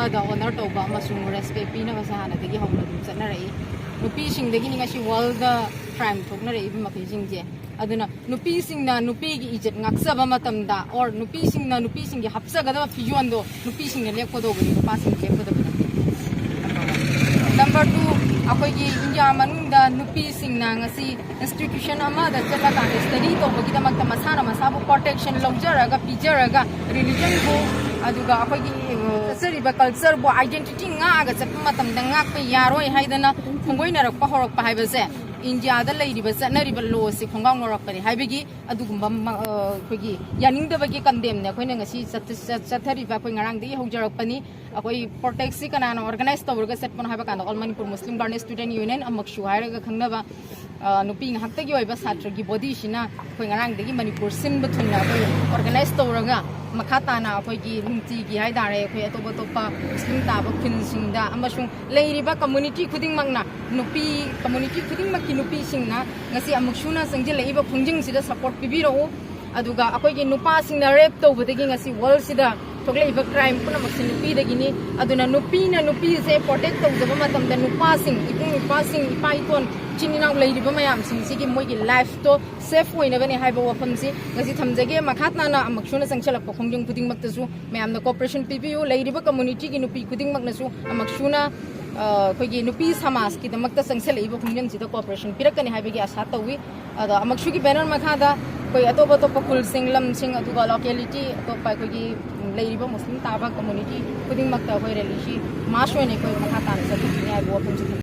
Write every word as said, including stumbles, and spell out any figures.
ꯗ honour ꯇꯧꯕ ꯑꯃꯁꯨꯡ respect ꯄꯤꯅꯕꯁꯦ ꯍꯥꯟꯅꯗꯒꯤ ꯍꯧꯅ ꯑꯗꯨꯝ ꯆꯠꯅꯔꯛꯏ꯫ ꯅꯨꯄꯤꯁꯤꯡꯗꯒꯤꯅꯤ ꯉꯁꯤ ꯋꯥꯔꯜꯗ ꯀ꯭ꯔꯥꯏꯝ ꯊꯣꯛꯅꯔꯛꯏꯕ ꯃꯈꯩꯁꯤꯡꯁꯦ꯫ ꯑꯗꯨꯅ ꯅꯨꯄꯤꯁꯤꯡꯅ ꯅꯨꯄꯤꯒꯤ ꯏꯖꯠ ꯉꯥꯛꯆꯕ ꯃꯇꯝꯗ, ꯑꯣꯔ ꯅꯨꯄꯤꯁꯤꯡꯅ ꯅꯨꯄꯤꯁꯤꯡꯒꯤ ꯍꯥꯞꯆꯒꯗꯕ ꯐꯤꯖꯣꯟꯗꯣ ꯅꯨꯄꯤꯁꯤꯡꯅ ꯂꯦꯞꯀꯗꯧꯕꯅꯤ, ꯅꯨꯄꯥꯁꯤꯡꯅ ꯂꯦꯞꯀꯗꯕ ꯅꯠꯇꯦ꯫ ꯅꯝꯕꯔ ꯇꯨ, ꯑꯩꯈꯣꯏꯒꯤ ꯏꯟꯗꯤꯌꯥ ꯃꯅꯨꯡꯗ ꯅꯨꯄꯤꯁꯤꯡꯅ ꯉꯁꯤ ꯏꯟꯁꯇꯤꯇ꯭ꯌꯨꯁꯟ ꯑꯃꯗ ꯆꯠꯂꯀꯥꯟꯗ ꯁ꯭ꯇꯗꯤ ꯇꯧꯕꯒꯤꯗꯃꯛꯇ ꯃꯁꯥꯅ ꯃꯁꯥꯕꯨ ꯄ꯭ꯔꯣꯇꯦꯛꯁꯟ ꯂꯧꯖꯔꯒ ꯄꯤꯖꯔꯒ, ꯔꯤꯂꯤꯖꯟꯕꯨ, ꯑꯗꯨꯒ ꯑꯩꯈꯣꯏꯒꯤ, ꯑ, ꯆꯠꯆꯔꯤꯕ ꯀꯜꯆꯔꯕꯨ, ꯑꯥꯏꯗꯦꯟꯇꯤꯇꯤ ꯉꯥꯛꯑꯒ ꯆꯠꯄ ꯃꯇꯝꯗ ꯉꯥꯛꯄ ꯌꯥꯔꯣꯏ ꯍꯥꯏꯗꯅ ꯈꯣꯡꯒꯣꯏꯅꯔꯛꯄ ꯍꯧꯔꯛꯄ ꯍꯥꯏꯕꯁꯦ ꯏꯟꯗꯤꯌꯥꯗ ꯂꯩꯔꯤꯕ ꯆꯠꯅꯔꯤꯕ ꯂꯣꯁꯤ ꯈꯣꯡꯒꯥꯎꯅꯔꯛꯄꯅꯤ ꯍꯥꯏꯕꯒꯤ ꯑꯗꯨꯒꯨꯝꯕ ꯃ-, ꯑ, ꯑꯩꯈꯣꯏꯒꯤ ꯌꯥꯅꯤꯡꯗꯕꯒꯤ ꯀꯟꯗꯦꯝꯅꯦ ꯑꯩꯈꯣꯏꯅ ꯉꯁꯤ ꯆꯠ-, ꯆꯠ-, ꯆꯠꯊꯔꯤꯕ꯫ ꯑꯩꯈꯣꯏ ꯉꯔꯥꯡꯗꯒꯤ ꯍꯧꯖꯔꯛꯄꯅꯤ꯫ ꯑꯩꯈꯣꯏ ꯄ꯭ꯔꯣꯇꯦꯁꯁꯤ ꯀꯅꯥꯅ ꯑꯣꯔꯒꯅꯥꯏꯁ ꯇꯧꯔꯒ ꯆꯠꯄꯅꯣ ꯍꯥꯏꯕ ꯀꯥꯟꯗ All Manipur Muslim Girls Student Union, ꯑꯃꯛꯁꯨ ꯍꯥꯏꯔꯒ ꯈꯪꯅꯕ, ꯑ, ꯅꯨꯄꯤ ꯉꯥꯛꯇꯒꯤ ꯑꯣꯏꯕ ꯁꯥꯇ꯭ꯔꯒꯤ ꯕꯣꯗꯤꯁꯤꯅ ꯑꯩꯈꯣꯏ ꯉꯔꯥꯡꯗꯒꯤ ꯃꯅꯤꯄꯨꯔ ꯁꯤꯟꯕ ꯊꯨꯡꯅ ꯑꯩꯈꯣꯏ ꯑꯣꯔꯒꯅꯥꯏꯁ ꯇꯧꯔꯒ ꯃꯈꯥ ꯇꯥꯅ ꯑꯩꯈꯣꯏꯒꯤ ꯅꯨꯡꯇꯤꯒꯤ ꯍꯥꯏ ꯇꯥꯔꯦ ꯑꯩꯈꯣꯏ ꯑꯇꯣꯞ ꯑꯇꯣꯞꯄ ꯃꯨꯁꯂꯤꯝ ꯇꯥꯕ ꯈꯨꯟꯁꯤꯡꯗ ꯑꯃꯁꯨꯡ ꯂꯩꯔꯤꯕ ꯀꯝꯃꯨꯅꯤꯇꯤ ꯈꯨꯗꯤꯡꯃꯛꯅ, ꯅꯨꯄꯤ ꯀꯝꯃꯨꯅꯤꯇꯤ ꯈꯨꯗꯤꯡꯃꯛꯀꯤ ꯅꯨꯄꯤꯁꯤꯡꯅ ꯉꯁꯤ ꯑꯃꯨꯛꯁꯨꯅ ꯆꯪꯁꯤꯜꯂꯛꯏꯕ ꯈꯣꯡꯖꯪꯁꯤꯗ ꯁꯄꯣꯔꯠ ꯄꯤꯕꯤꯔꯛꯎ꯫ ꯑꯗꯨꯒ ꯑꯩꯈꯣꯏꯒꯤ ꯅꯨꯄꯥꯁꯤꯡꯅ ꯔꯦꯞ ꯇꯧꯕꯗꯒꯤ ꯉꯁꯤ ꯋꯥꯔꯜꯁꯤꯗ ꯊꯣꯛꯂꯛꯏꯕ ꯀ꯭ꯔꯥꯏꯝ ꯄꯨꯝꯅꯃꯛꯁꯤ ꯅꯨꯄꯤꯗꯒꯤꯅꯤ꯫ ꯑꯗꯨꯅ ꯅꯨꯄꯤꯅ ꯅꯨꯄꯤꯁꯦ ꯄ꯭ꯔꯣꯇꯦꯛ ꯇꯧꯖꯕ ꯃꯇꯝꯗ ꯅꯨꯄꯥꯁꯤꯡ, ꯏꯕꯨꯡ ꯏꯄ꯭ꯋꯥꯁꯤꯡ, ꯏꯄꯥ ꯏꯄꯣꯟ, ꯏꯆꯤꯟ ꯏꯅꯥꯎ ꯂꯩꯔꯤꯕ ꯃꯌꯥꯝꯁꯤꯡꯁꯤꯒꯤ ꯃꯣꯏꯒꯤ ꯂꯥꯏꯐꯇꯣ ꯁꯦꯐ ꯑꯣꯏꯅꯕꯅꯦ ꯍꯥꯏꯕ ꯋꯥꯐꯝꯁꯤ ꯉꯁꯤ ꯊꯝꯖꯒꯦ꯫ ꯃꯈꯥ ꯇꯥꯅ ꯑꯃꯨꯛꯁꯨꯅ ꯆꯪꯁꯤꯜꯂꯛꯄ ꯈꯣꯡꯖꯪ ꯈꯨꯗꯤꯡꯃꯛꯇꯁꯨ ꯃꯌꯥꯝꯅ ꯀꯣꯑꯣꯄꯔꯦꯁꯟ ꯄꯤꯕꯤꯌꯨ꯫ ꯂꯩꯔꯤꯕ ꯀꯝꯃꯨꯅꯤꯇꯤꯒꯤ ꯅꯨꯄꯤ ꯈꯨꯗꯤꯡꯃꯛꯅꯁꯨ ꯑꯃꯨꯛꯁꯨꯅ, ꯑ, ꯑꯩꯈꯣꯏꯒꯤ ꯅꯨꯄꯤ ꯁꯃꯥꯖꯀꯤꯗꯃꯛꯇ ꯆꯪꯁꯤꯜꯂꯛꯏꯕ ꯈꯣꯡꯖꯪꯁꯤꯗ ꯀꯣꯑꯣꯄꯔꯦꯁꯟ ꯄꯤꯔꯛꯀꯅꯤ ꯍꯥꯏꯕꯒꯤ ꯑꯥꯁꯥ ꯇꯧꯏ꯫ ꯑꯗꯣ ꯑꯃꯨꯛꯁꯨꯒꯤ ꯕꯦꯅꯔ ꯃꯈꯥꯗ ꯑꯩꯈꯣꯏ ꯑꯇꯣꯞ ꯑꯇꯣꯞꯄ ꯈꯨꯜꯁꯤꯡ, ꯂꯝꯁꯤꯡ, ꯑꯗꯨꯒ ꯂꯣꯀꯦꯂꯤꯇꯤ ꯑꯇꯣꯞꯄ ꯑꯩꯈꯣꯏꯒꯤ ꯂꯩꯔꯤꯕ ꯃꯨꯁꯂꯤꯝ ꯇꯥꯕ ꯀꯝꯃꯨꯅꯤꯇꯤ ꯈꯨꯗꯤꯡꯃꯛꯇ ꯑꯩꯈꯣꯏ ꯔꯦꯂꯤꯁꯤ ꯃꯥꯁ ꯑꯣꯏꯅ ꯑꯩꯈꯣꯏ ꯃꯈꯥ ꯇꯥꯅ ꯆꯠꯊꯈꯤꯅꯤ ꯍꯥꯏꯕ ꯋꯥꯐꯝꯁꯤ ꯊꯝꯖꯒꯦ꯫